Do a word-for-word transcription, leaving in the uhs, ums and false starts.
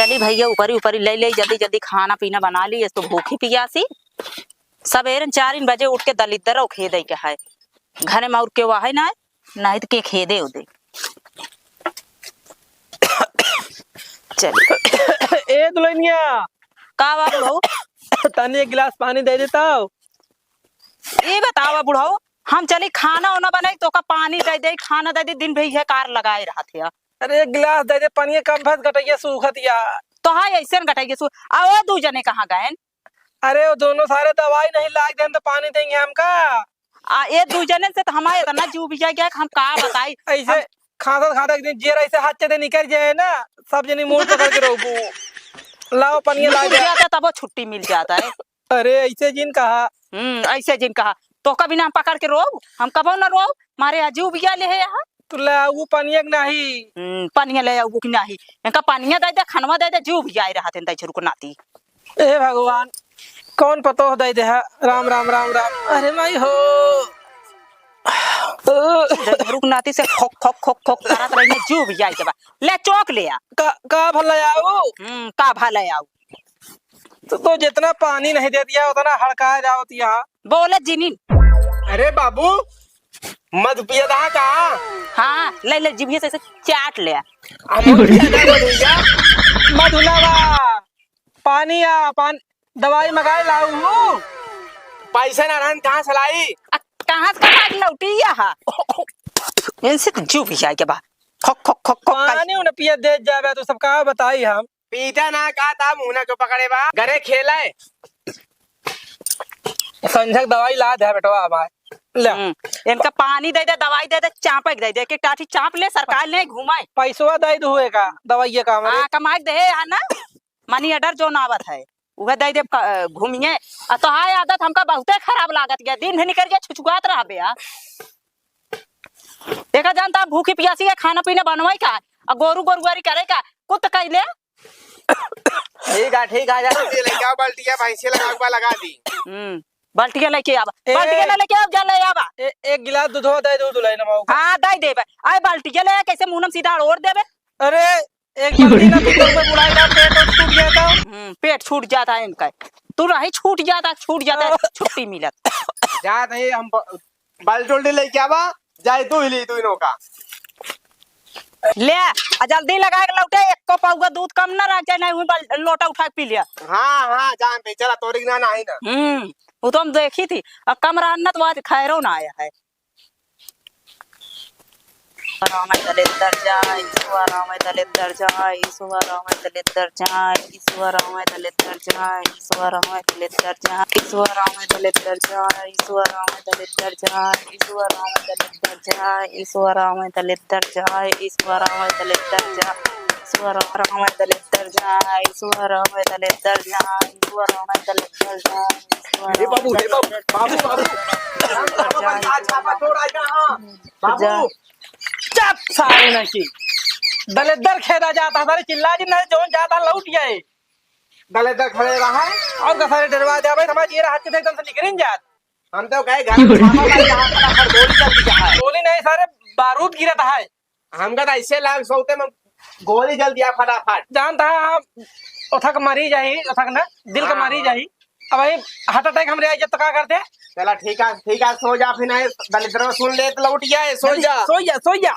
चली भइया, ऊपरी ऊपरी लइ लइ, जल्दी जल्दी खाना पीना बना ली, ये तो भूखी पियासी। सबेरन चारिन बजे उठ के दलिद्दर खेदइ के है, घरे में और केहू है ना, नहीं तो के खेदे उदे। चल। ए दुल्हनिया। का बा बुढ़ऊ? तनी एक गिलास पानी दइ देता हो। ई बतावा बुढ़ऊ, हम चली खाना ओना बनाई, तोका पानी दइ दे, खाना दइ दे, दिन भर इहे कार लगाए रहत है। अरे एक गिलास दइ दे, पनिया कम भस गटइया सूखत या। तो हाँ, अइसन गटइया सू-, आ वो दू जने कहाँ गएन? अरे वो दोनों सारे दवाई नहीं लाग देन तो पानी देंगे हमका। आ, ये दू जने से तो हमारे इतना जीव उबिया गया कि हम का बताई। अइसे हम खांसत खांसत एक दिन जेर अइसे हाथ से निकल जाए ना, सब जनी मूड़ पकड़ के रोबू। लाओ पनिया ला निकल दे। जाता तब वो छुट्टी मिल जाता है। अरे अइसे जिन कहा। हम्म, अइसे जिन कहा। तोका बिना हम पकड़ के रोब? हम कबो न रोब। मारे अजीव उबिया ले है यहाँ। तू ले आऊ पनिया के नाही। हम्म, पनिया ले आऊ कि नाही? इनका पनिया दइ दे, खनवा दइ दे, जीव उबिया रहत है दइ झरुक नाती। ए भगवान, कौन पतोह दइ दे है? राम, राम, राम, राम। अरे माई हो। ओ। झरुक नाती से खोक, खोक, खोक, खोक करत रही, जीव उबिया के बा। ले चौक ले आ। का, का भला आऊ? हम्म, का भला आऊ? तो, तो जितना पानी नहीं देती है, उतना हड़का जावत यहाँ। बोले जिनिन। अरे बाबू, मधु पियत हा का? हाँ, ले, ले, जिभिया से, से चाट ले। हम पियत हा मधु भैया। मधुलावा, पानी आ, पान, दवाई मंगाए लाऊ हूँ। पैसा ना रहन, कहाँ से लाई? आ, कहाँ से कमा के लौटी यहाँ? इनसे तो जीव उबिया के बा। खोक, खोक, खोक, खोक, पानी उन्हें पिए दे जावे, तो सब का बताई हम। पीटा ना का ता मुंह ना क्यों पकड़े बा? घरे खेले। संझक दवाई ला दे बेटवा हमार। ले। हम्म, इनका पानी दइ दे, दवाई दइ दे, चापक दइ दे, एक एक टाठी चाप ले, सरकार ले घुमाए। पैसवा दइ दू एका, दवाइये का हमरे। हाँ, कमाए के दे है ना, money order जोन आवत है, उहे दइ दे, क-, घूमिए। आ तोहार आदत हमका बहुते खराब लागत गया, दिन भर निकल गया छुछुआत रहबे आ। देखा जानता, भूखी पियासी के खाना पीना बनवाई का, आ गोरू गोरुआरी करे का, कुत कइले। ठीक है, ठीक है, जा। ये लेके आओ बाल्टिया, भैंसे लगा के बा, लगा दी। हम्म, बाल्टिया लेके आवा, ए, बाल्टिया ना लेके आवा, जा ले आवा। ए, एक गिलास दूधवा दे दो, दुल्हन माऊ का। हाँ, दे देबे। आए बाल्टिया ले, कैसे मुंह में सीधा ओढ़ देबे। अरे, एक बाल्टी ना पीतल में बुढ़ाई ना, पेट और छूट जाता। हम्म, पेट छूट जाता है इनका। तू नहीं छूट जाता, छूट जाता है, छुट्टी मिलत। जात है हम ब-, बाल्टी उल्टी लेके आवा, जाए तू ही ली, तू इनों का। ले, आ जल्दी लगा के लौटे, एको पौवा दूध कम ना रह जाए, नहीं हुई बल-, लोटा उठा के पी लिया। हाँ, हाँ, जान पे चला, तोरी ना, ना, ही ना। हम्म, वो तो हम देखी थी, अब कम रहन ना तो आज खैरो ना आया है। राम दलिद्दर जाए, ईश्वर राम दलिद्दर जाए, ईश्वर राम दलिद्दर जाए, ईश्वर राम दलिद्दर जाए, ईश्वर राम दलिद्दर जाए, ईश्वर राम दलिद्दर जाए, ईश्वर राम दलिद्दर जाए, ईश्वर राम दलिद्दर जाए, ईश्वर राम दलिद्दर जाए, ईश्वर राम दलिद्दर जाए, ईश्वर राम दलिद्दर जाए, ईश्वर राम दलिद्दर जाए, ईश्वर राम दलिद्दर जाए, ईश्वर हे बाबू, हे बाबू, बाबू, बाबू। बाबू, बाबू, बाबू, बाबू। जा। चुप, सारे नहीं। दलिद्दर खेदा जाता, सारे चिल्ला जी नहीं, जौन जाता लौट गए। दलिद्दर खड़े रहा है। और का सारे डरवा दे भाई, हमारे ये हाथ के एकदम से निकल जात। हम तो कहे घर में छापा मार के हाथ फटाफट गोली चल दिया है। गोली नहीं सारे, बारूद गिरत है। हमका तो ऐसे लाग सोते में गोली जल दिया फटाफट। जानता है हम ओथक मरी जाही, ओथक ना, दिल का हाँ, मरी हाँ। जाही। अब वही heart attack हमरे आई जब तो का करते? चला ठीक है, ठीक है, सो जा फिर, नहीं दलिद्दर सुन ले तो लौट जाए, सो जल्दी, जा। सो जा, सो जा।